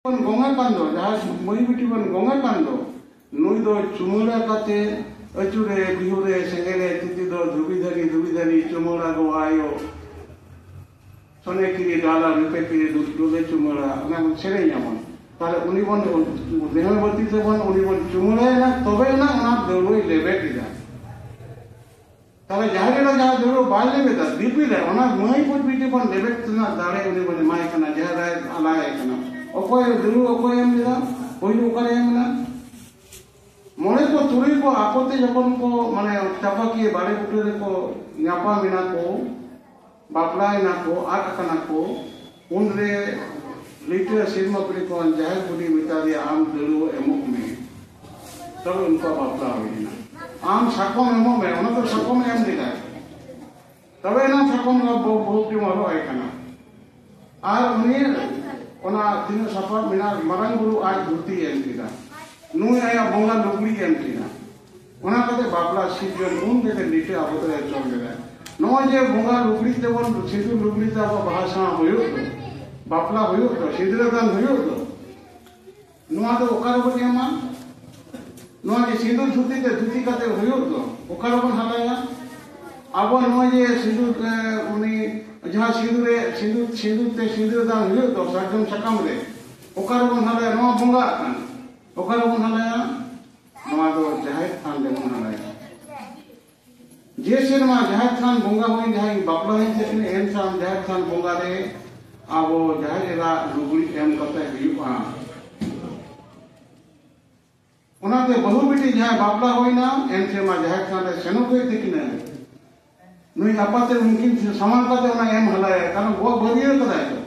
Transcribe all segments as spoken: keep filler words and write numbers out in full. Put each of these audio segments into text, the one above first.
ᱵᱚᱱ ᱜᱚᱝ ᱟᱠᱟᱱ ᱫᱚ, ᱡᱟᱦᱟᱸᱭ ᱢᱟᱹᱭ ᱵᱤᱴᱤ ᱵᱚᱱ ᱜᱚᱝ ᱟᱠᱟᱱ ᱫᱚ, ᱱᱩᱭ ᱫᱚ ᱪᱩᱢᱟᱹᱲᱟ ᱠᱟᱛᱮ ᱟᱹᱪᱩᱨᱮ ᱵᱤᱦᱩᱨᱮ ᱥᱮᱸᱜᱮᱞᱮ ᱛᱤᱛᱤ ᱫᱚ ᱫᱷᱩᱵᱤ ᱫᱷᱟᱹᱨᱤ ᱫᱷᱩᱵᱤ ᱫᱷᱟᱹᱨᱤ ᱪᱩᱢᱟᱹᱲᱟ ᱜᱚ ᱟᱭᱳ᱾ ᱥᱚᱱᱮ ᱠᱤᱨᱤ ᱰᱟᱞᱟ ᱨᱩᱯᱮ ᱠᱤᱨᱤ ᱫᱩᱞ ᱫᱩᱞᱮ ᱪᱩᱢᱟᱹᱲᱟ, ᱚᱱᱟ ᱵᱚᱱ ᱥᱮᱨᱮᱧ ᱟᱵᱚᱱ᱾ ᱛᱟᱦᱞᱮ ᱩᱱᱤ ᱵᱚᱱ ᱫᱮᱦᱚᱸ ᱵᱟᱹᱛᱤ ᱛᱮᱵᱚᱱ ᱩᱱᱤ ᱵᱚᱱ ᱪᱩᱢᱟᱹᱲᱟᱭᱮᱱᱟ, ᱛᱚᱵᱮ ᱮᱱᱟ ᱚᱱᱟ ᱫᱟᱹᱣᱲᱟᱹᱭ ᱞᱮᱵᱮᱫ ᱮᱫᱟ᱾ ᱛᱟᱦᱞᱮ ᱡᱟᱦᱮᱨ ᱮᱨᱟ ᱡᱟᱦᱟᱸ ᱫᱟᱹᱣᱲᱟᱹ ᱵᱟᱭ ᱞᱮᱵᱮᱫᱟ, ᱫᱤᱯᱤᱞᱟᱭ, ᱚᱱᱟ ᱢᱟᱹᱭ ᱵᱩᱡᱽ ᱵᱤᱴᱤ ᱵᱚᱱ ᱞᱮᱵᱮᱫ ᱨᱮᱱᱟᱜ ᱫᱟᱲᱮ ᱩᱱᱤ ᱵᱚᱱ ᱮᱢᱟᱭ ᱠᱟᱱᱟ, ᱡᱟᱦᱮᱨ ᱟᱭ ᱟᱞᱟᱭ ᱠᱟᱱᱟ᱾ ᱚᱠᱚᱭ ᱫᱟᱹᱣᱲᱟᱹ ᱚᱠᱚᱭ ᱮᱢ ᱞᱮᱫᱟ? ᱯᱳᱭᱞᱳ ᱚᱠᱟᱨᱮ ᱮᱢ ᱮᱱᱟ? ᱢᱚᱬᱮ ᱠᱚ ᱛᱩᱨᱩᱭ ᱠᱚ ᱟᱠᱚᱛᱮ ᱡᱚᱠᱷᱚᱱ ᱠᱚ, ᱢᱟᱱᱮ, ᱪᱟᱯᱟᱠᱤᱭᱟᱹ ᱵᱟᱲᱮ ᱵᱩᱴᱟᱹ ᱨᱮᱠᱚ ᱧᱟᱯᱟᱢ ᱮᱱᱟ ᱠᱚ, ᱵᱟᱯᱞᱟᱭᱮᱱᱟ ᱠᱚ, ᱟᱫ ᱟᱠᱟᱱᱟ ᱠᱚ, ᱩᱱᱨᱮ ᱞᱤᱴᱟᱹ ᱥᱮᱨᱢᱟ ᱯᱤᱲᱦᱤ ᱠᱷᱚᱱ ᱡᱟᱦᱮᱨ ᱵᱩᱰᱷᱤ ᱢᱮᱛᱟ ᱫᱮᱭᱟ, "ᱟᱢ ᱫᱟᱹᱣᱲᱟᱹ ᱮᱢᱚᱜ ᱢᱮ᱾" ᱛᱚᱵᱮ ᱩᱱᱠᱩᱣᱟᱜ ᱵᱟᱯᱞᱟ ᱦᱩᱭ ᱮᱱᱟ᱾ "ᱟᱢ ᱥᱟᱠᱚᱢ ᱮᱢᱚᱜ ᱢᱮ", ᱚᱱᱟ ᱫᱚ ᱥᱟᱠᱚᱢ ᱮᱢ ᱞᱮᱫᱟᱭ, ᱛᱚᱵᱮ ᱮᱱᱟᱝ ᱥᱟᱠᱚᱢ ᱫᱚ ᱵᱟᱹᱦᱩ ᱵᱟᱹᱦᱩ ᱠᱤᱱ ᱦᱚᱨᱚᱜ ᱟᱭ ᱠᱟᱱᱟ᱾ ᱟᱨ ᱩᱱᱤ ᱚᱱᱟ ᱛᱤᱱᱟᱹᱜ ᱥᱟᱯᱟᱵ ᱢᱮᱱᱟᱜ, ᱢᱟᱨᱟᱝ ᱵᱩᱨᱩ ᱟᱡ ᱫᱷᱩᱛᱤ ᱮᱢ ᱠᱮᱫᱟ, ᱱᱩᱭ ᱟᱭᱟᱜ ᱵᱚᱸᱜᱟ ᱞᱩᱜᱽᱲᱤ ᱮᱢ ᱠᱮᱫᱟ᱾ ᱚᱱᱟ ᱠᱟᱛᱮ ᱵᱟᱯᱞᱟ ᱥᱤᱨᱡᱚᱱ ᱩᱱ ᱨᱮᱜᱮ ᱞᱤᱴᱟᱹ ᱟᱵᱚ ᱫᱚᱭ ᱪᱚᱞ ᱞᱮᱫᱟ᱾ ᱱᱚᱜᱼᱚᱭ ᱡᱮ ᱵᱚᱸᱜᱟ ᱞᱩᱜᱽᱲᱤ ᱛᱮᱵᱚᱱ, ᱥᱤᱸᱫᱩᱨ ᱞᱩᱜᱽᱲᱤ ᱛᱮ ᱟᱵᱚ ᱵᱟᱦᱟ ᱥᱟᱶ ᱦᱩᱭᱩᱜ ᱫᱚ, ᱵᱟᱯᱞᱟ ᱦᱩᱭᱩᱜ ᱫᱚ, ᱥᱤᱸᱫᱽᱨᱟᱹ ᱫᱟᱱ ᱦᱩᱭᱩᱜ ᱫᱚ, ᱱᱚᱣᱟ ᱫᱚ ᱚᱠᱟ ᱨᱮᱵᱚᱱ ᱧᱟᱢᱟ? ᱱᱚᱣᱟ ᱡᱮ ᱥᱤᱸᱫᱩᱨ ᱫᱷᱩᱛᱤ ᱛᱮ ᱫᱷᱩᱛᱤ ᱠᱟᱛᱮ ᱦᱩᱭᱩᱜ ᱫᱚ, ᱚᱠᱟ ᱨᱮᱵᱚᱱ ᱦᱟᱞᱟᱭᱟ? ᱟᱵᱚ ᱱᱚᱜᱼᱚᱭ ᱡᱮ ᱥᱤᱸᱫᱩᱨ, ᱮ, ᱩᱱᱤ ᱡᱟᱦᱟᱸ ᱥᱤᱸᱫᱩᱨ ᱨᱮ, ᱥᱤᱸᱫᱩᱨ, ᱥᱤᱸᱫᱩᱨ ᱛᱮ ᱥᱤᱸᱫᱽᱨᱟᱹ ᱫᱟᱱ ᱦᱩᱭᱩᱜ ᱫᱚ ᱥᱟᱨᱡᱚᱢ ᱥᱟᱠᱟᱢ ᱨᱮ, ᱚᱠᱟ ᱨᱮᱵᱚᱱ ᱦᱟᱞᱟᱭᱟ? ᱱᱚᱣᱟ ᱵᱚᱸᱜᱟᱜ ᱠᱟᱱ, ᱚᱠᱟ ᱨᱮᱵᱚᱱ ᱦᱟᱞᱟᱭᱟ? ᱱᱚᱣᱟ ᱫᱚ ᱡᱟᱦᱮᱨ ᱛᱷᱟᱱ ᱨᱮᱵᱚᱱ ᱦᱟᱞᱟᱭᱟ᱾ ᱡᱮ ᱥᱮᱨᱢᱟ ᱡᱟᱦᱮᱨ ᱛᱷᱟᱱ ᱵᱚᱸᱜᱟ ᱦᱩᱭ, ᱡᱟᱦᱟᱸᱭ ᱵᱟᱯᱞᱟ ᱦᱩᱭ ᱥᱮ ᱮᱱ ᱥᱟᱶ ᱡᱟᱦᱮᱨ ᱛᱷᱟᱱ ᱵᱚᱸᱜᱟ ᱨᱮ ᱟᱵᱚ ᱡᱟᱦᱮᱨ ᱮᱨᱟ ᱞᱩᱜᱽᱲᱤ ᱮᱢ ᱠᱟᱛᱮ ᱦᱩᱭᱩᱜᱼᱟ᱾ ᱚᱱᱟᱛᱮ ᱵᱟᱹᱦᱩ ᱵᱤᱴᱤ ᱡᱟᱦᱟᱸᱭ ᱵᱟᱯᱞᱟ ᱦᱩᱭᱱᱟ, ᱮᱱ ᱥᱮᱨᱢᱟ ᱡᱟᱦᱮᱨ ᱛᱷᱟᱱ ᱨᱮ ᱥᱮᱱᱚᱜ ᱦᱩᱭᱩᱜ ᱛᱟᱹᱠᱤᱱᱟ᱾ ᱱᱩᱭ ᱟᱯᱟᱛᱮ ᱩᱱᱠᱤᱱ ᱥᱟᱢᱟᱝ ᱠᱟᱛᱮ ᱚᱱᱟ ᱮᱢ ᱦᱟᱞᱟᱭᱟ, ᱠᱟᱨᱚᱱ ᱵᱚᱦᱚᱜ ᱵᱟᱹᱨᱭᱟᱹ ᱠᱟᱫᱟᱭ ᱛᱚ᱾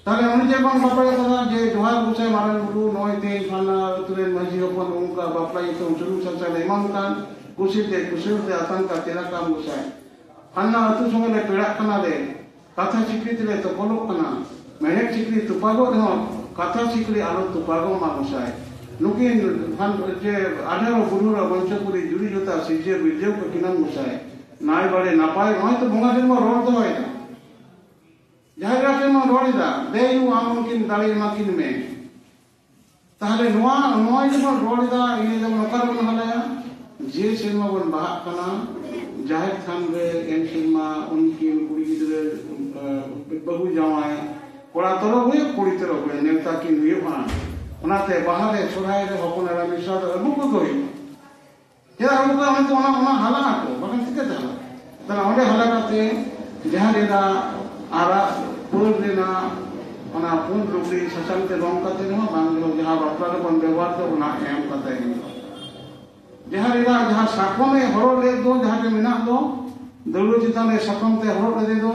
ᱛᱟᱦᱞᱮ ᱩᱱᱤ ᱪᱮᱫ ᱵᱚᱱ ᱵᱟᱯᱞᱟ ᱠᱟᱫᱟ ᱡᱮ, "ᱡᱚᱦᱟᱨ ᱜᱚᱸᱥᱟᱭ ᱢᱟᱨᱟᱝ ᱵᱩᱨᱩ, ᱱᱚᱜᱼᱚᱭ ᱛᱮᱦᱮᱧ ᱯᱷᱟᱞᱱᱟ ᱟᱹᱛᱩ ᱨᱮᱱ ᱢᱟᱹᱡᱷᱤ ᱦᱚᱯᱚᱱ ᱚᱱᱠᱟ ᱵᱟᱯᱞᱟ ᱧᱩᱛᱩᱢ ᱥᱩᱱᱩᱢ ᱥᱟᱥᱟᱝ ᱞᱮ ᱮᱢᱟᱢ ᱠᱟᱱ, ᱠᱩᱥᱤ ᱛᱮ ᱠᱩᱥᱟᱹᱞ ᱛᱮ ᱟᱛᱟᱝ ᱠᱟᱛᱮ ᱨᱟᱠᱟᱢ ᱜᱚᱸᱥᱟᱭ᱾ ᱯᱷᱟᱞᱱᱟ ᱟᱹᱛᱩ ᱥᱚᱸᱜᱮ ᱞᱮ ᱯᱮᱲᱟᱜ ᱠᱟᱱᱟ ᱞᱮ, ᱠᱟᱛᱷᱟ ᱥᱤᱠᱲᱤ ᱛᱮᱞᱮ ᱛᱚᱯᱚᱞᱚᱜ ᱠᱟᱱᱟ, ᱢᱮᱲᱦᱮᱫ ᱥᱤᱠᱲᱤ ᱛᱚᱯᱟᱜᱚᱜ ᱨᱮᱦᱚᱸ ᱠᱟᱛᱷᱟ ᱥᱤᱠᱲᱤ ᱟᱞᱚ ᱛᱚᱯᱟᱜᱚᱜ ᱢᱟ ᱜᱚᱸᱥᱟᱭ᱾ ᱱᱩᱠᱤᱱ ᱯᱷᱟᱞ-, ᱡᱮ ᱟᱰᱷᱟᱨᱚ ᱵᱩᱨᱦᱩᱨᱟ ᱢᱚᱧᱪᱚᱯᱩᱨᱤ ᱡᱩᱨᱤ ᱡᱚᱛᱟ ᱥᱤᱨᱡᱟᱹ ᱵᱤᱨᱡᱟᱹᱣ ᱠᱟᱹᱠᱤᱱᱟᱢ ᱜᱚᱸᱥᱟᱭ, ᱱᱟᱭ ᱵᱟᱲᱮ ᱱᱟᱯᱟᱭ", ᱱᱚᱜᱼᱚᱭ ᱛᱚ ᱵᱚᱸᱜᱟ ᱴᱷᱮᱱ ᱵᱚᱱ ᱨᱚᱲ ᱫᱚᱦᱚᱭᱮᱫᱟ᱾ ᱡᱟᱦᱮᱨ ᱜᱟᱲ ᱴᱷᱮᱱ ᱵᱚᱱ ᱨᱚᱲ ᱮᱫᱟ, ᱫᱮ ᱭᱩ ᱟᱢ ᱩᱱᱠᱤᱱ ᱫᱟᱲᱮ ᱮᱢᱟ ᱠᱤᱱ ᱢᱮ᱾ ᱛᱟᱦᱞᱮ ᱱᱚᱣᱟ, ᱱᱚᱣᱟ ᱡᱮᱵᱚᱱ ᱨᱚᱲ ᱮᱫᱟ, ᱤᱱᱟᱹ ᱡᱮᱢᱚᱱ ᱚᱠᱟ ᱨᱮᱵᱚᱱ ᱦᱟᱞᱟᱭᱟ? ᱡᱮ ᱥᱮᱨᱢᱟ ᱵᱚᱱ ᱵᱟᱦᱟᱜ ᱠᱟᱱᱟ, ᱡᱟᱦᱮᱨ ᱛᱷᱟᱱ ᱨᱮ ᱮᱱ ᱥᱮᱨᱢᱟ ᱩᱱᱠᱤᱱ ᱠᱩᱲᱤ ᱜᱤᱫᱽᱨᱟᱹ, ᱵᱟᱹᱦᱩ ᱡᱟᱶᱟᱭ, ᱠᱚᱲᱟ ᱛᱚᱨᱚᱯ ᱦᱩᱭᱩᱜ, ᱠᱩᱲᱤ ᱛᱚᱨᱚᱯ ᱦᱩᱭᱩᱜ, ᱱᱮᱣᱛᱟ ᱠᱤᱱ ᱦᱩᱭᱩᱜᱼᱟ᱾ ᱚᱱᱟᱛᱮ ᱵᱟᱦᱟ ᱨᱮ, ᱥᱚᱨᱦᱟᱭ ᱨᱮ ᱦᱚᱯᱚᱱ ᱮᱨᱟ ᱢᱤᱥᱨᱟ ᱫᱚ ᱟᱹᱜᱩ ᱠᱚᱫᱚ ᱦᱩᱭᱩᱜᱼᱟ᱾ ᱪᱮᱫᱟᱜ ᱟᱹᱜᱩ ᱠᱚᱣᱟ? ᱚᱱᱟ ᱠᱚ, ᱚᱱᱟ, ᱚᱱᱟ ᱦᱟᱞᱟ ᱟᱠᱚ, ᱵᱟᱠᱷᱟᱱ ᱪᱤᱠᱟᱹᱛᱮ ᱦᱟᱞᱟ? ᱛᱟᱦᱞᱮ ᱚᱸᱰᱮ ᱦᱟᱞᱟ ᱠᱟᱛᱮ ᱡᱟᱦᱟᱸ ᱨᱮᱱᱟᱜ ᱟᱨᱟᱜ ᱯᱟᱹᱲ ᱨᱮᱱᱟᱜ ᱚᱱᱟ ᱯᱩᱸᱰ ᱞᱩᱜᱽᱲᱤ ᱥᱟᱥᱟᱝ ᱛᱮ ᱨᱚᱝ ᱠᱟᱛᱮ ᱨᱮᱦᱚᱸ ᱵᱟᱝ ᱨᱮᱦᱚᱸ, ᱡᱟᱦᱟᱸ ᱵᱟᱯᱞᱟ ᱨᱮᱵᱚᱱ ᱵᱮᱵᱚᱦᱟᱨ ᱫᱚ, ᱚᱱᱟ ᱮᱢ ᱠᱟᱛᱮ ᱦᱩᱭᱩᱜᱼᱟ᱾ ᱡᱟᱦᱟᱸ ᱨᱮᱱᱟᱜ ᱡᱟᱦᱟᱸ ᱥᱟᱠᱚᱢᱮ ᱦᱚᱨᱚᱜ ᱞᱮᱫ ᱫᱚ, ᱡᱟᱦᱟᱸ ᱨᱮ ᱢᱮᱱᱟᱜ ᱫᱚ, ᱫᱟᱹᱣᱲᱟᱹ ᱪᱮᱛᱟᱱ ᱨᱮ ᱥᱟᱠᱚᱢ ᱛᱮ ᱦᱚᱨᱚᱜ ᱞᱮᱫᱮ ᱫᱚ,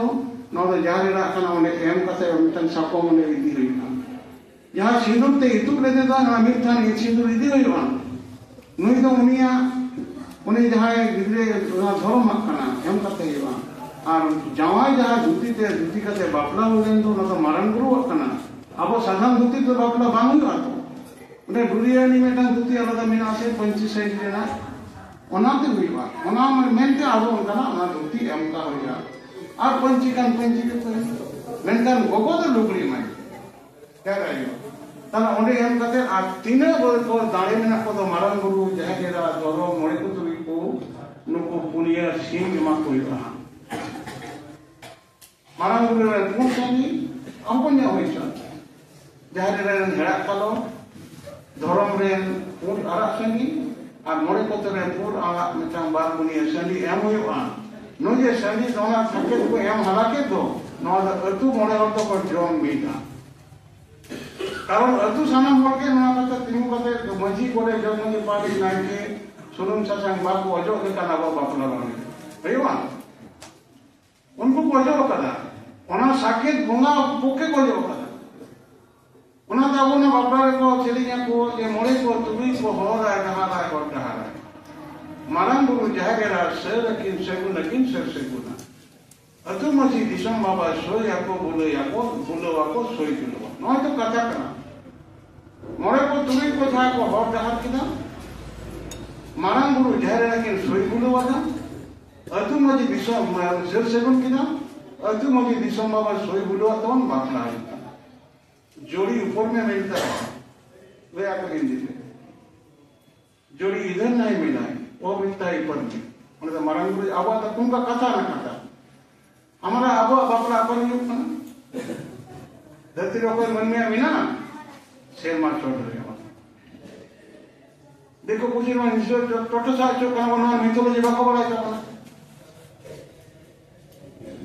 ᱱᱚᱣᱟ ᱫᱚ ᱡᱟᱦᱟᱸ ᱨᱮᱱᱟᱜ ᱠᱟᱱᱟ, ᱚᱸᱰᱮ ᱮᱢ ᱠᱟᱛᱮ ᱢᱤᱫᱴᱟᱝ ᱥᱟᱠᱚᱢ ᱚᱸᱰᱮ ᱤᱫᱤ ᱦᱩᱭᱩᱜᱼᱟ᱾ ᱡᱟᱦᱟᱸ ᱥᱤᱸᱫᱩᱨ ᱛᱮ ᱤᱛᱩᱫ ᱞᱮᱫᱮ ᱫᱚ, ᱚᱱᱟ ᱢᱤᱫ ᱫᱷᱟᱣ ᱤᱛ ᱥᱤᱸᱫᱩᱨ ᱤᱫᱤ ᱦᱩᱭᱩᱜᱼᱟ᱾ ᱱᱩᱭ ᱫᱚ ᱩᱱᱤᱭᱟᱜ, ᱩᱱᱤ ᱡᱟᱦᱟᱸᱭ ᱜᱤᱫᱽᱨᱟᱹ ᱚᱱᱟ ᱫᱷᱚᱨᱚᱢᱟᱜ ᱠᱟᱱᱟ, ᱮᱢ ᱠᱟᱛᱮ ᱦᱩᱭᱩᱜᱼᱟ᱾ ᱟᱨ ᱡᱟᱶᱟᱭ ᱡᱟᱦᱟᱸ ᱫᱷᱩᱛᱤ ᱛᱮ, ᱫᱷᱩᱛᱤ ᱠᱟᱛᱮ ᱵᱟᱯᱞᱟ ᱦᱩᱭ ᱞᱮᱱ ᱫᱚ, ᱚᱱᱟ ᱫᱚ ᱢᱟᱨᱟᱝ ᱵᱩᱨᱩᱣᱟᱜ ᱠᱟᱱᱟ᱾ ᱟᱵᱚ ᱥᱟᱫᱷᱟᱨᱚᱱ ᱫᱷᱩᱛᱤ ᱛᱮ ᱵᱟᱯᱞᱟ ᱵᱟᱝ ᱦᱩᱭᱩᱜᱼᱟ ᱛᱚ᱾ ᱚᱸᱰᱮ ᱰᱩᱨᱤᱭᱟᱹ ᱟᱹᱱᱤᱡ ᱢᱤᱫᱴᱟᱝ ᱫᱷᱩᱛᱤ ᱟᱞᱟᱫᱟ ᱢᱮᱱᱟᱜᱼᱟ ᱥᱮ, ᱯᱟᱹᱧᱪᱤ ᱥᱟᱹᱲᱤ ᱨᱮᱱᱟᱜ, ᱚᱱᱟᱛᱮ ᱦᱩᱭᱩᱜᱼᱟ᱾ ᱚᱱᱟ ᱢᱮᱱᱛᱮ ᱟᱵᱚ ᱚᱱᱠᱟᱱᱟᱜ ᱚᱱᱟ ᱫᱷᱩᱛᱤ ᱮᱢ ᱠᱟᱜ ᱦᱩᱭᱩᱜᱼᱟ᱾ ᱟᱨ ᱯᱟᱹᱧᱪᱤ ᱠᱷᱟᱱ ᱯᱟᱹᱧᱪᱤ ᱜᱮ ᱛᱟᱦᱮᱱᱟ᱾ ᱢᱮᱱᱠᱷᱟᱱ ᱜᱚᱜᱚ ᱫᱚ ᱞᱩᱜᱽᱲᱤ ᱮᱢᱟᱭ ᱦᱩᱭᱩᱜᱼᱟ᱾ ᱛᱟᱦᱞᱮ ᱚᱸᱰᱮ ᱮᱢ ᱠᱟᱛᱮ, ᱟᱨ ᱛᱤᱱᱟᱹᱜ ᱵᱚ-, ᱵᱚ ᱫᱟᱲᱮ ᱢᱮᱱᱟᱜ ᱠᱚᱫᱚ, ᱢᱟᱨᱟᱝ ᱵᱩᱨᱩ, ᱡᱟᱦᱮᱨ ᱮᱨᱟ, ᱫᱷᱚᱨᱚᱢ, ᱢᱚᱬᱮ ᱠᱚ ᱛᱩᱨᱩᱭ ᱠᱚ, ᱱᱩᱠᱩ ᱯᱩᱱᱭᱟᱹ ᱥᱤᱢ ᱮᱢᱟ ᱠᱚ ᱦᱩᱭᱩᱜᱼᱟ ᱦᱟᱸᱜ᱾ ᱢᱟᱨᱟᱝ ᱵᱩᱨᱩ ᱨᱮᱱ ᱯᱩᱸᱰ ᱥᱟᱺᱰᱤ, ᱦᱚᱯᱚᱱ ᱧᱚᱜ ᱦᱩᱭ ᱦᱚᱪᱚ᱾ ᱡᱟᱦᱮᱨ ᱨᱮᱱ ᱦᱮᱲᱟᱜ ᱠᱟᱞᱚᱴ, ᱫᱷᱚᱨᱚᱢ ᱨᱮᱱ ᱯᱩᱸᱰ ᱟᱨᱟᱜ ᱥᱟᱺᱰᱤ, ᱟᱨ ᱢᱚᱬᱮ ᱠᱚ ᱛᱩᱨᱩᱭ ᱨᱮᱱ ᱯᱩᱸᱰ ᱟᱨᱟᱜ ᱢᱤᱫᱴᱟᱝ ᱵᱟᱨ ᱯᱩᱱᱭᱟᱹ ᱥᱟᱺᱰᱤ ᱮᱢ ᱦᱩᱭᱩᱜᱼᱟ᱾ ᱱᱩᱭ ᱡᱮ ᱥᱟᱺᱰᱤ ᱫᱚ ᱚᱱᱟ ᱥᱟᱠᱮᱛ ᱠᱚ ᱮᱢ ᱦᱟᱞᱟ ᱠᱮᱫ ᱫᱚ, ᱱᱚᱣᱟ ᱫᱚ ᱟᱹᱛᱩ ᱢᱚᱬᱮ ᱦᱚᱲ ᱫᱚᱠᱚ ᱡᱚᱢ ᱢᱤᱫᱟ᱾ ᱠᱟᱨᱚᱱ ᱟᱹᱛᱩ ᱥᱟᱱᱟᱢ ᱦᱚᱲ ᱜᱮ ᱱᱚᱣᱟ ᱠᱟᱛᱷᱟ ᱛᱤᱸᱜᱩ ᱠᱟᱛᱮ ᱢᱟᱹᱡᱷᱤ ᱠᱚᱨᱮ, ᱡᱚᱜᱽ ᱢᱟᱹᱡᱷᱤ ᱯᱟᱨᱟᱱᱤᱠ, ᱱᱟᱭᱠᱮ ᱥᱩᱱᱩᱢ ᱥᱟᱥᱟᱝ ᱵᱟᱠᱚ ᱚᱡᱚᱜ ᱞᱮᱠᱷᱟᱱ ᱟᱵᱚ ᱵᱟᱯᱞᱟ ᱵᱟᱝ ᱦᱩᱭᱩᱜᱼᱟ᱾ ᱩᱱᱠᱩ ᱠᱚ ᱚᱡᱚᱜ ᱟᱠᱟᱫᱟ᱾ ᱚᱱᱟ ᱥᱟᱠᱮᱛ ᱵᱚᱸᱜᱟ ᱯᱚᱠᱠᱷᱮ ᱠᱚ ᱚᱡᱚᱜ ᱟᱠᱟᱫᱟ᱾ ᱚᱱᱟ ᱫᱚ ᱟᱵᱚ ᱚᱱᱟ ᱵᱟᱯᱞᱟ ᱨᱮᱠᱚ ᱥᱮᱨᱮᱧ ᱟᱠᱚ ᱡᱮ, "ᱢᱚᱬᱮ ᱠᱚ ᱛᱩᱨᱩᱭ ᱠᱚ ᱦᱚᱨ ᱟᱭ ᱰᱟᱦᱟᱨ ᱟᱭ ᱦᱚᱨ ᱰᱟᱦᱟᱨ ᱟᱭ᱾ ᱢᱟᱨᱟᱝ ᱵᱩᱨᱩ ᱡᱟᱦᱮᱨ ᱮᱨᱟ ᱥᱟᱹᱨ ᱟᱹᱠᱤᱱ ᱥᱟᱹᱜᱩᱱ ᱟᱹᱠᱤᱱ ᱥᱟᱹᱨ ᱥᱟᱹᱜᱩᱱᱟ᱾ ᱟᱹᱛᱩ ᱢᱟᱹᱡᱷᱤ ᱫᱤᱥᱚᱢ ᱵᱟᱵᱟ ᱥᱳᱭ ᱟᱠᱚ ᱵᱩᱞᱟᱹᱭ ᱟᱠᱚ ᱵᱩᱞᱟᱹᱣ ᱟᱠᱚ ᱥᱳᱭ ᱵᱩᱞᱟᱹᱣᱟ᱾" ᱱᱚᱣᱟ ᱫᱚ ᱠᱟᱛᱷᱟ ᱠᱟᱱᱟ᱾ ᱢᱚᱬᱮ ᱠᱚ ᱛᱩᱨᱩᱭ ᱠᱚ ᱡᱟᱦᱟᱸ ᱠᱚ ᱦᱚᱨ ᱰᱟᱦᱟᱨ ᱠᱮᱫᱟ, ᱢᱟᱨᱟᱝ ᱵᱩᱨᱩ ᱡᱟᱦᱮᱨ ᱮᱨᱟ ᱠᱤᱱ ᱥᱳᱭ ᱵᱩᱞᱟᱹᱣ ᱟᱫᱟ, ᱟᱹᱛᱩ ᱢᱟᱹᱡᱷᱤ ᱫᱤᱥᱚᱢ ᱥᱟᱹᱨ ᱥᱟᱹᱜᱩᱱ ᱠᱮᱫᱟ, ᱟᱹᱛᱩ ᱢᱟᱹᱡᱷᱤ ᱫᱤᱥᱚᱢ ᱵᱟᱵᱟ ᱥᱳᱭ ᱵᱩᱞᱟᱹᱣᱟᱜ ᱛᱟᱵᱚᱱ ᱵᱟᱯᱞᱟ ᱦᱩᱭᱩᱜ ᱠᱟᱱᱟ᱾ ᱡᱳᱲᱤ ᱩᱯᱚᱨ ᱢᱮ ᱢᱮᱱᱛᱮ ᱞᱟᱹᱭᱟ ᱠᱚ ᱦᱤᱱᱫᱤ ᱛᱮ, ᱡᱳᱲᱤ ᱤᱫᱷᱟᱨ ᱱᱟᱦᱤ ᱢᱤᱞᱟ ᱦᱮ, ᱣᱳ ᱢᱤᱞᱛᱟ ᱦᱮ ᱩᱯᱚᱨ ᱢᱮ᱾ ᱚᱸᱰᱮ ᱫᱚ ᱢᱟᱨᱟᱝ ᱵᱩᱨᱩ ᱟᱵᱚᱣᱟᱜ ᱫᱚ ᱚᱱᱠᱟ ᱠᱟᱛᱷᱟ ᱨᱮᱱᱟᱜ ᱠᱟᱛᱷᱟ᱾ ᱟᱢᱟᱨᱟ ᱟᱵᱚᱣᱟᱜ ᱵᱟᱯᱞᱟ ᱚᱠᱟ ᱨᱮ ᱦᱩᱭᱩᱜ ᱠᱟᱱᱟ? ᱫᱷᱟᱹᱨᱛᱤ ᱨᱮ ᱚᱠᱚᱭ ᱢᱟᱹᱱᱢᱤᱭᱟᱜ ᱢᱮᱱᱟᱜᱼᱟ? ᱥᱮᱨᱢᱟ ᱪᱚᱴ ᱨᱮ᱾ ᱫᱤᱠᱩ ᱯᱩᱥᱤ ᱱᱚᱣᱟ ᱱᱤᱥᱪᱚᱭ ᱴᱚ-, ᱴᱚᱴᱚ ᱥᱟᱦᱟ ᱦᱚᱪᱚᱜ ᱠᱟᱱᱟ ᱵᱚᱱ, ᱱᱚᱣᱟ mythology ᱵᱟᱠᱚ ᱵᱟᱲᱟᱭ ᱛᱟᱵᱚᱱᱟ᱾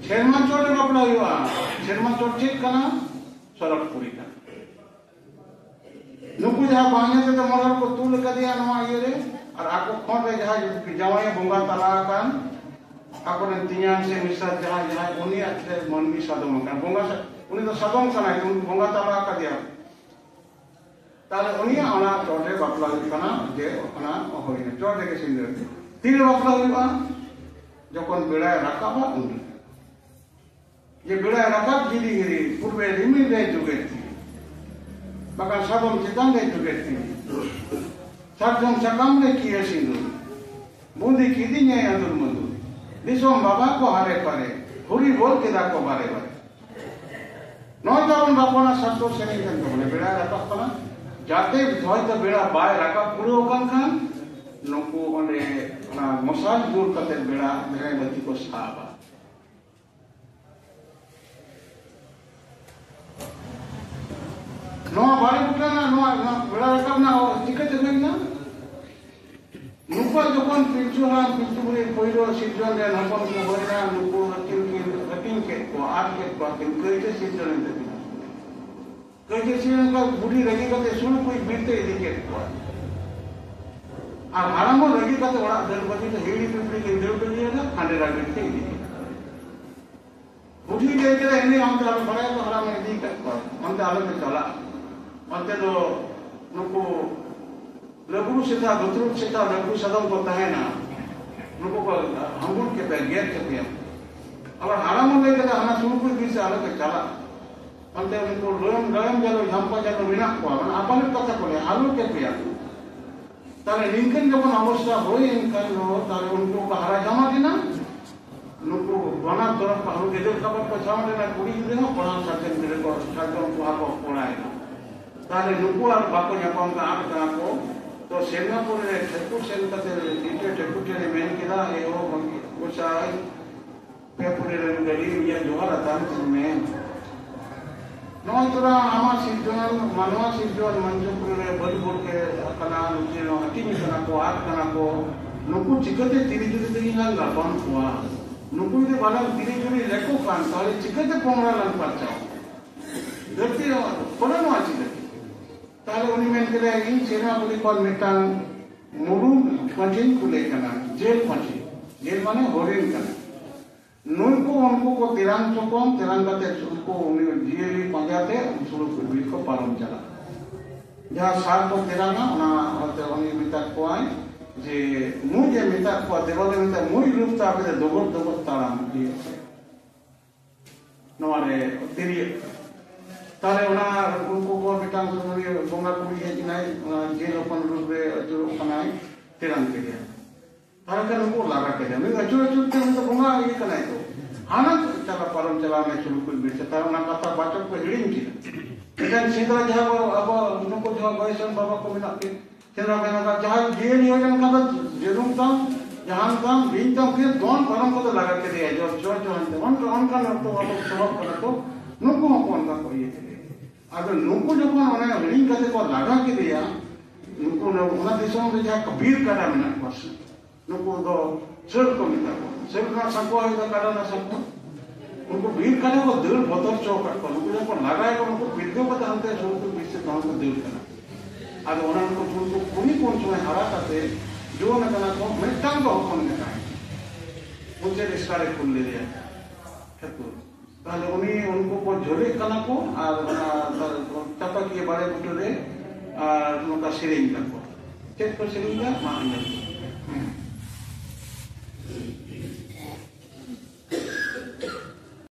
ᱥᱮᱨᱢᱟ ᱪᱚᱴ ᱨᱮ ᱵᱟᱯᱞᱟ ᱦᱩᱭᱩᱜᱼᱟ᱾ ᱥᱮᱨᱢᱟ ᱪᱚᱴ ᱪᱮᱫ ᱠᱟᱱᱟ? ᱥᱚᱨᱚᱜᱽᱯᱩᱨᱤ ᱠᱟᱱᱟ᱾ ᱱᱩᱠᱩ ᱡᱟᱦᱟᱸ ᱵᱟᱦᱧᱟᱨ ᱛᱮᱫᱚ ᱢᱚᱬᱮ ᱦᱚᱲ ᱠᱚ ᱛᱩᱞ ᱟᱠᱟᱫᱮᱭᱟ ᱱᱚᱣᱟ ᱤᱭᱟᱹ ᱨᱮ, ᱟᱨ ᱟᱠᱚ ᱠᱷᱚᱸᱰ ᱨᱮ ᱡᱟᱦᱟᱸᱭ ᱡᱟᱶᱟᱭᱮ ᱵᱚᱸᱜᱟ ᱛᱟᱞᱟ ᱟᱠᱟᱱ, ᱟᱠᱚᱨᱮᱱ ᱛᱮᱧᱟᱝ ᱥᱮ ᱢᱤᱥᱨᱟ ᱡᱟᱦᱟᱸᱭ, ᱡᱟᱦᱟᱸᱭ, ᱩᱱᱤᱭᱟᱜ ᱛᱮ ᱢᱟᱹᱱᱢᱤ ᱥᱟᱫᱚᱢ ᱟᱠᱟᱱ᱾ ᱵᱚᱸᱜᱟ ᱥᱟ-, ᱩᱱᱤ ᱫᱚ ᱥᱟᱫᱚᱢ ᱠᱟᱱᱟᱭ, ᱩᱱᱤ ᱵᱚᱸᱜᱟ ᱛᱟᱞᱟ ᱟᱠᱟᱫᱮᱭᱟ᱾ ᱛᱟᱦᱞᱮ ᱩᱱᱤᱭᱟᱜ ᱚᱱᱟ ᱪᱚᱴ ᱨᱮ ᱵᱟᱯᱞᱟ ᱦᱩᱭᱩᱜ ᱠᱟᱱᱟ, ᱡᱮ ᱚᱱᱟ ᱦᱩᱭᱱᱟ, ᱪᱚᱴ ᱨᱮᱜᱮ ᱥᱤᱸᱫᱽᱨᱟᱹ᱾ ᱛᱤᱨᱮ ᱵᱟᱯᱞᱟ ᱦᱩᱭᱩᱜᱼᱟ? ᱡᱚᱠᱷᱚᱱ ᱵᱮᱲᱟᱭ ᱨᱟᱠᱟᱵᱟ ᱩᱱ ᱨᱮ᱾ ᱡᱮ ᱵᱮᱲᱟᱭ ᱨᱟᱠᱟᱵ ᱡᱤᱞᱤᱧ ᱨᱮ, ᱯᱩᱨᱵᱮ ᱨᱤᱢᱤᱞ ᱨᱮ ᱡᱩᱜᱮᱫ ᱛᱤᱧ, ᱵᱟᱠᱷᱟᱱ ᱥᱟᱫᱚᱢ ᱪᱮᱛᱟᱱ ᱨᱮ ᱡᱩᱜᱮᱫ ᱛᱤᱧ, ᱥᱟᱨᱡᱚᱢ ᱥᱟᱠᱟᱢ ᱨᱮ ᱠᱤᱭᱟᱹ ᱥᱤᱸᱫᱩᱨ, ᱵᱩᱸᱫᱤ ᱠᱤᱫᱤᱧᱟᱭ ᱟᱸᱫᱩᱨ ᱢᱟᱹᱫᱩᱨ, ᱫᱤᱥᱚᱢ ᱵᱟᱵᱟ ᱠᱚ ᱦᱟᱨᱮ ᱯᱟᱨᱮ, ᱦᱩᱨᱤ ᱵᱚᱞ ᱠᱮᱫᱟ ᱠᱚ ᱵᱟᱨᱮ ᱵᱟᱨᱮ᱾ ᱱᱚᱜᱼᱚᱭ ᱛᱟᱵᱚᱱ ᱵᱟᱯᱞᱟ ᱨᱮᱱᱟᱜ ᱥᱟᱥᱛᱚᱨ ᱥᱮᱨᱮᱧ ᱠᱟᱱ ᱛᱟᱵᱚᱱᱟ, ᱵᱮᱲᱟᱭ ᱨᱟᱠᱟᱵ ᱠᱟᱱᱟ᱾ ᱡᱟᱛᱮ ᱦᱚᱭᱛᱚ ᱵᱮᱲᱟ ᱵᱟᱭ ᱨᱟᱠᱟᱵ ᱯᱩᱨᱟᱹᱣ ᱟᱠᱟᱱ ᱠᱷᱟᱱ, ᱱᱩᱠᱩ ᱚᱸᱰᱮ ᱚᱱᱟ ᱢᱚᱥᱟᱞ ᱡᱳᱨ ᱠᱟᱛᱮ ᱵᱮᱲᱟ ᱫᱷᱮᱨᱮ ᱵᱟᱹᱛᱤ ᱠᱚ ᱥᱟᱵᱟ᱾ ᱱᱚᱣᱟ ᱵᱟᱲᱮ ᱵᱩᱴᱟᱹ ᱨᱮᱱᱟᱜ ᱱᱚᱣᱟ, ᱱᱚᱣᱟ ᱵᱮᱲᱟ ᱨᱟᱠᱟᱵ ᱨᱮᱱᱟᱜ ᱪᱤᱠᱟᱹᱛᱮ ᱦᱩᱭ ᱮᱱᱟ? ᱱᱩᱠᱩᱣᱟᱜ ᱡᱚᱠᱷᱚᱱ ᱯᱤᱞᱪᱩ ᱦᱟᱲᱟᱢ ᱯᱤᱞᱪᱩ ᱵᱩᱲᱦᱤ ᱯᱳᱭᱞᱳ ᱥᱤᱨᱡᱚᱱ ᱨᱮᱱ ᱦᱚᱯᱚᱱ ᱠᱚ ᱦᱩᱭᱱᱟ, ᱱᱩᱠᱩ ᱟᱹᱠᱤᱱ ᱠᱤᱱ ᱦᱟᱹᱴᱤᱧ ᱠᱮᱫ ᱠᱚᱣᱟ, ᱟᱫ ᱠᱮᱫ ᱠᱚᱣᱟ ᱠᱤᱱ, ᱠᱟᱹᱭᱡᱟᱹ ᱥᱤᱨᱡᱚᱱ ᱮᱱ ᱛᱟᱹᱠᱤᱱᱟ᱾ ᱠᱟᱹᱭᱡᱟᱹ ᱥᱤᱨᱡᱚᱱ ᱮᱱ ᱠᱷᱟᱱ ᱵᱩᱰᱷᱤ ᱨᱟᱹᱜᱤ ᱠᱟᱛᱮ ᱥᱩᱲ ᱠᱩᱡ ᱵᱤᱨ ᱛᱮ ᱤᱫᱤ ᱠᱮᱫ ᱠᱚᱣᱟ᱾ ᱟᱨ ᱦᱟᱲᱟᱢ ᱦᱚᱸ ᱨᱟᱹᱜᱤ ᱠᱟᱛᱮ ᱚᱲᱟᱜ ᱫᱟᱹᱲ ᱵᱟᱹᱜᱤ ᱛᱮ ᱦᱤᱦᱤᱲᱤ ᱯᱤᱯᱤᱲᱤ ᱠᱤᱱ ᱫᱟᱹᱲ ᱵᱟᱹᱜᱤᱭᱟᱫᱟ, ᱠᱷᱟᱸᱰᱮᱨᱟ ᱵᱤᱨ ᱛᱮ ᱤᱫᱤ ᱠᱮᱫ ᱠᱚᱣᱟ᱾ ᱵᱩᱰᱷᱤ ᱞᱟᱹᱭ ᱠᱮᱫᱟ, "ᱤᱱᱟᱹ ᱚᱱᱛᱮ ᱟᱞᱚ ᱵᱟᱲᱟᱭᱟ ᱠᱚ, ᱦᱟᱲᱟᱢ ᱮ ᱤᱫᱤ ᱠᱟᱫ ᱠᱚᱣᱟ, ᱚᱱᱛᱮ ᱟᱞᱚ ᱯᱮ ᱪᱟᱞᱟᱜᱼᱟ, ᱚᱱᱛᱮ ᱫᱚ ᱱᱩᱠᱩ ᱞᱟᱹᱵᱽᱲᱩ ᱥᱮᱛᱟ, ᱫᱩᱛᱨᱩᱢ ᱥᱮᱛᱟ, ᱞᱟᱹᱵᱽᱲᱩ ᱥᱟᱫᱚᱢ ᱠᱚ ᱛᱟᱦᱮᱱᱟ, ᱱᱩᱠᱩ ᱠᱚ ᱦᱟᱹᱢᱵᱩᱲ ᱠᱮᱯᱮᱭᱟ, ᱜᱮᱨ ᱠᱮᱯᱮᱭᱟ᱾" ᱟᱵᱟᱨ ᱦᱟᱲᱟᱢ ᱦᱚᱸ ᱞᱟᱹᱭ ᱠᱮᱫᱟ, "ᱦᱟᱱᱟ ᱥᱩᱨ ᱠᱚ ᱤᱫᱤ ᱥᱮ, ᱟᱞᱚ ᱯᱮ ᱪᱟᱞᱟᱜᱼᱟ, ᱚᱱᱛᱮ ᱩᱱᱠᱩ ᱞᱟᱹᱭᱟᱢ ᱜᱟᱭᱟᱢ ᱡᱟᱞᱚ, ᱡᱷᱟᱢᱯᱟ ᱡᱟᱞᱚ ᱢᱮᱱᱟᱜ ᱠᱚᱣᱟ", ᱢᱟᱱᱮ ᱟᱯᱟᱱ ᱠᱟᱛᱷᱟ ᱠᱚ ᱞᱟᱹᱭᱟ, ᱟᱞᱚ ᱠᱮᱯᱮᱭᱟ᱾ ᱛᱟᱦᱞᱮ ᱱᱤᱝᱠᱟᱹᱱ ᱡᱚᱠᱷᱚᱱ ᱚᱵᱚᱥᱛᱷᱟ ᱦᱩᱭᱮᱱ ᱠᱷᱟᱱ ᱫᱚ, ᱛᱟᱦᱞᱮ ᱩᱱᱠᱩ ᱠᱚ ᱦᱟᱨᱟ ᱡᱟᱢᱟᱛ ᱮᱱᱟ, ᱱᱩᱠᱩ ᱵᱟᱱᱟᱨ ᱛᱚᱨᱚᱯ ᱯᱟᱦᱴᱟ ᱜᱤᱫᱽᱨᱟᱹ ᱠᱷᱟᱵᱟᱨ ᱠᱚ ᱥᱟᱶ ᱨᱮᱱᱟᱜ ᱠᱩᱲᱤ ᱜᱤᱫᱽᱨᱟᱹ ᱦᱚᱸ ᱠᱚᱲᱟ ᱥᱟᱨᱡᱚᱢ ᱜᱤᱫᱽᱨᱟᱹ ᱠᱚ, ᱥᱟᱨᱡᱚᱢ ᱯᱚᱦᱟ ᱠᱚ ᱠᱚᱲᱟᱭᱮᱱᱟ᱾ ᱛᱟᱦᱞᱮ ᱱᱩᱠᱩ ᱟᱨ ᱵᱟᱠᱚ ᱧᱟᱯᱟᱢ ᱠᱟᱱᱟ, ᱟᱫ ᱠᱟᱱᱟ ᱠᱚ᱾ ᱛᱚ ᱥᱮᱨᱢᱟᱯᱩᱨᱤ ᱨᱮ ᱴᱷᱟᱹᱠᱩᱨ ᱥᱮᱱ ᱠᱟᱛᱮ ᱫᱤᱛᱤᱭᱚ ᱴᱷᱟᱹᱠᱩᱨ ᱴᱷᱮᱱ ᱮ ᱢᱮᱱ ᱠᱮᱫᱟ, "ᱮ ᱦᱳ ᱜᱚᱢᱠᱮ ᱜᱚᱸᱥᱟᱭ, ᱯᱮ ᱯᱩᱨᱤ ᱨᱮᱱ ᱜᱟᱹᱰᱤ ᱤᱧᱟᱹᱜ ᱡᱚᱦᱟᱨ ᱟᱛᱟᱝ ᱛᱤᱧ ᱢᱮ᱾ ᱱᱚᱜᱼᱚᱭ ᱛᱚᱨᱟ ᱟᱢᱟᱜ ᱥᱤᱨᱡᱚᱱ, ᱢᱟᱱᱣᱟ ᱥᱤᱨᱡᱚᱱ ᱢᱚᱧᱪᱚᱯᱩᱨᱤ ᱨᱮ ᱵᱟᱹᱰ ᱵᱚᱞ ᱠᱮ ᱠᱟᱱᱟ, ᱱᱩᱠᱤᱱ ᱦᱟᱹᱴᱤᱧ ᱠᱟᱱᱟ ᱠᱚ, ᱟᱫ ᱠᱟᱱᱟ ᱠᱚ, ᱱᱩᱠᱩ ᱪᱤᱠᱟᱹᱛᱮ ᱛᱤᱨᱤ ᱡᱩᱨᱤ ᱛᱮᱜᱮ ᱞᱟᱝ ᱜᱟᱯᱟᱱ ᱠᱚᱣᱟ? ᱱᱩᱠᱩ ᱡᱩᱫᱤ ᱵᱟᱞᱟᱝ ᱛᱤᱨᱤ ᱡᱩᱨᱤ ᱞᱮᱠᱚ ᱠᱷᱟᱱ, ᱛᱟᱦᱞᱮ ᱪᱤᱠᱟᱹᱛᱮ ᱯᱚᱝᱲᱟ ᱞᱟᱝ ᱯᱟᱨᱪᱟᱣᱟ? ᱫᱷᱟᱹᱨᱛᱤ ᱨᱮ ᱯᱚᱨᱮ ᱱᱚᱣᱟ ᱪᱤᱠᱟᱹᱛᱮ?" ᱛᱟᱦᱞᱮ ᱩᱱᱤ ᱢᱮᱱ ᱠᱮᱫᱟᱭ, "ᱤᱧ ᱥᱮᱨᱢᱟ ᱯᱩᱨᱤ ᱠᱷᱚᱱ ᱢᱤᱫᱴᱟᱝ ᱢᱩᱨᱩᱢ ᱯᱟᱹᱴᱷᱤᱧ ᱠᱩᱞᱮ ᱠᱟᱱᱟ, ᱡᱮᱞ ᱯᱟᱹᱴᱷᱤ, ᱡᱮᱞ ᱢᱟᱱᱮ ᱦᱚᱨᱤᱱ ᱠᱟᱱᱟ᱾ ᱱᱩᱭ ᱠᱚ ᱩᱱᱠᱩ ᱠᱚ ᱛᱮᱨᱟᱝ ᱪᱚᱠᱚᱢ, ᱛᱮᱨᱟᱝ ᱠᱟᱛᱮ ᱩᱱᱠᱩ ᱩᱱᱤ ᱡᱤᱭᱟᱹᱞᱤ ᱯᱟᱸᱡᱟ ᱛᱮ ᱥᱩᱨᱩ ᱠᱚ ᱵᱤᱨ ᱠᱚ ᱯᱟᱨᱚᱢ ᱪᱟᱞᱟᱜᱼᱟ᱾ ᱡᱟᱦᱟᱸ ᱥᱟᱨ ᱠᱚ ᱛᱮᱨᱟᱝᱟ, ᱚᱱᱟ ᱦᱚᱛᱮ ᱩᱱᱤ ᱢᱮᱛᱟ ᱠᱚᱣᱟᱭ ᱡᱮ ᱢᱩᱡ ᱮ ᱢᱮᱛᱟ ᱠᱚᱣᱟ, ᱫᱮᱵᱟ ᱫᱚ ᱢᱮᱛᱟ ᱢᱩᱡ ᱨᱩᱯ ᱛᱮ ᱟᱯᱮ ᱫᱚ ᱫᱚᱜᱚᱨ ᱫᱚᱜᱚᱨ ᱛᱟᱲᱟᱢ ᱤᱫᱤᱭᱮᱫ ᱯᱮ ᱱᱚᱣᱟ ᱨᱮ ᱛᱤᱨᱭᱟᱹ᱾ ᱛᱟᱦᱞᱮ ᱚᱱᱟ ᱩᱱᱠᱩ ᱠᱚ ᱢᱤᱫᱴᱟᱝ ᱩᱱᱤ ᱵᱚᱸᱜᱟ ᱠᱩᱲᱤ ᱦᱮᱡ ᱮᱱᱟᱭ, ᱚᱱᱟ ᱡᱤᱞ ᱦᱚᱯᱚᱱ ᱨᱩᱯ ᱨᱮ ᱟᱹᱪᱩᱨᱚᱜ ᱠᱟᱱᱟᱭ, ᱛᱮᱨᱟᱝ ᱠᱮᱫᱮᱭᱟ᱾ ᱛᱟᱦᱞᱮ ᱠᱷᱟᱱ ᱩᱱᱠᱩ ᱞᱟᱜᱟ ᱠᱮᱫᱮᱭᱟ, ᱩᱱᱤ ᱟᱹᱪᱩᱨ ᱟᱹᱪᱩᱨ ᱛᱮ ᱩᱱᱤ ᱫᱚ ᱵᱚᱸᱜᱟ ᱤᱭᱟᱹ ᱠᱟᱱᱟᱭ ᱛᱚ᱾ ᱦᱟᱱᱟ ᱪᱟᱞᱟᱣ ᱯᱟᱨᱚᱢ ᱪᱟᱞᱟᱣ ᱮᱱᱟᱭ ᱥᱩᱨᱩ ᱠᱩᱡ ᱵᱤᱨ ᱥᱮᱫ, ᱛᱟᱦᱞᱮ ᱚᱱᱟ ᱠᱟᱛᱷᱟ ᱵᱟᱪᱚᱠ ᱠᱚ ᱦᱤᱲᱤᱧ ᱠᱮᱫᱟ᱾ ᱮᱱᱠᱷᱟᱱ ᱥᱮᱸᱫᱽᱨᱟ ᱡᱟᱦᱟᱸ ᱠᱚ ᱟᱵᱚ ᱱᱩᱠᱩ ᱡᱟᱦᱟᱸ ᱵᱚᱭᱮᱥᱟᱱ ᱵᱟᱵᱟ ᱠᱚ ᱢᱮᱱᱟᱜ ᱠᱤᱱ, ᱥᱮᱸᱫᱽᱨᱟ ᱠᱚ ᱮᱱᱟ, ᱡᱟᱦᱟᱸᱭ ᱡᱤᱭᱟᱹᱞᱤ ᱦᱩᱭ ᱞᱮᱱᱠᱷᱟᱱ ᱫᱚ ᱡᱟᱹᱱᱩᱢ ᱛᱟᱢ, ᱡᱟᱦᱟᱱ ᱛᱟᱢ, ᱵᱤᱧ ᱛᱟᱢ, ᱠᱤ ᱫᱚᱱ ᱯᱟᱨᱚᱢ ᱠᱚᱫᱚ ᱞᱟᱜᱟ ᱠᱮᱫᱮᱭᱟ, ᱡᱚ ᱪᱚ ᱪᱚ ᱦᱟᱱᱛᱮ᱾ ᱚᱱᱠᱟ, ᱚᱱᱠᱟᱱ ᱚᱠᱛᱚ ᱟᱵᱚ ᱥᱚᱦᱚᱫ ᱠᱟᱱᱟ ᱠᱚ, ᱱᱩᱠᱩ ᱦᱚᱸᱠᱚ ᱚᱱᱠᱟ ᱠᱚ ᱤᱭᱟᱹ ᱠᱮᱫᱮᱭᱟ᱾ ᱟᱫᱚ ᱱᱩᱠᱩ ᱡᱚᱠᱷᱚᱱ ᱚᱱᱟ ᱦᱤᱲᱤᱧ ᱠᱟᱛᱮ ᱠᱚ ᱞᱟᱜᱟ ᱠᱮᱫᱮᱭᱟ, ᱱᱩᱠᱩ ᱚᱱᱟ, ᱚᱱᱟ ᱫᱤᱥᱚᱢ ᱨᱮ ᱡᱟᱦᱟᱸ ᱠᱚ ᱵᱤᱨ ᱠᱟᱰᱟ ᱢᱮᱱᱟᱜ ᱠᱚᱣᱟ ᱥᱮ, ᱱᱩᱠᱩ ᱫᱚ ᱥᱟᱹᱞ ᱠᱚ ᱢᱮᱛᱟ ᱠᱚᱣᱟ᱾ ᱥᱟᱹᱞ ᱨᱮᱱᱟᱜ ᱥᱟᱸᱠᱚ ᱦᱩᱭᱩᱜ ᱠᱟᱱᱟ ᱠᱟᱰᱟ ᱨᱮᱱᱟᱜ ᱥᱟᱸᱠᱚ᱾ ᱩᱱᱠᱩ ᱵᱤᱨ ᱠᱟᱰᱟ ᱠᱚ ᱫᱟᱹᱲ ᱵᱚᱛᱚᱨ ᱦᱚᱪᱚ ᱟᱠᱟᱫ ᱠᱚᱣᱟ᱾ ᱱᱩᱠᱩ ᱡᱚᱠᱷᱚᱱ ᱠᱚ ᱞᱟᱜᱟᱭᱮᱫ ᱠᱚᱣᱟ, ᱱᱩᱠᱩ ᱯᱤᱨᱜᱟᱹᱣ ᱠᱟᱛᱮ ᱦᱟᱱᱛᱮ ᱥᱩᱨ ᱠᱚ ᱵᱤᱨ ᱥᱮᱫ ᱛᱟᱲᱟᱢ ᱠᱚ ᱫᱟᱹᱲ ᱠᱟᱱᱟ᱾ ᱟᱫᱚ ᱚᱱᱟ ᱩᱱᱠᱩ ᱠᱩᱲᱤ ᱠᱚ ᱩᱱ ᱥᱚᱢᱚᱭ ᱦᱟᱨᱟ ᱠᱟᱛᱮ ᱡᱩᱣᱟᱹᱱ ᱟᱠᱟᱱᱟ ᱠᱚ, ᱢᱤᱫᱴᱟᱝ ᱫᱚ ᱦᱚᱯᱚᱱ ᱜᱮ ᱛᱟᱦᱮᱸ ᱠᱟᱱᱟ᱾ ᱢᱩᱪᱟᱹᱫ ᱮᱥᱠᱟᱨ ᱨᱮ ᱠᱩᱞ ᱞᱮᱫᱮᱭᱟ ᱴᱷᱟᱹᱠᱩᱨ᱾ ᱛᱟᱦᱞᱮ ᱩᱱᱤ, ᱩᱱᱠᱩ ᱠᱚ ᱡᱷᱟᱹᱞᱮᱫ ᱠᱟᱱᱟ ᱠᱚ ᱟᱨ ᱚᱱᱟ ᱪᱟᱯᱟᱠᱤᱭᱟᱹ ᱵᱟᱲᱮ ᱵᱩᱴᱟᱹ ᱨᱮ ᱟᱨ ᱱᱚᱝᱠᱟ ᱥᱮᱨᱮᱧ ᱫᱟᱠᱚ᱾ ᱪᱮᱫ ᱠᱚ ᱥᱮᱨᱮᱧ ᱫᱟ? ᱢᱟ ᱟᱸᱡᱚᱢ ᱢᱮ᱾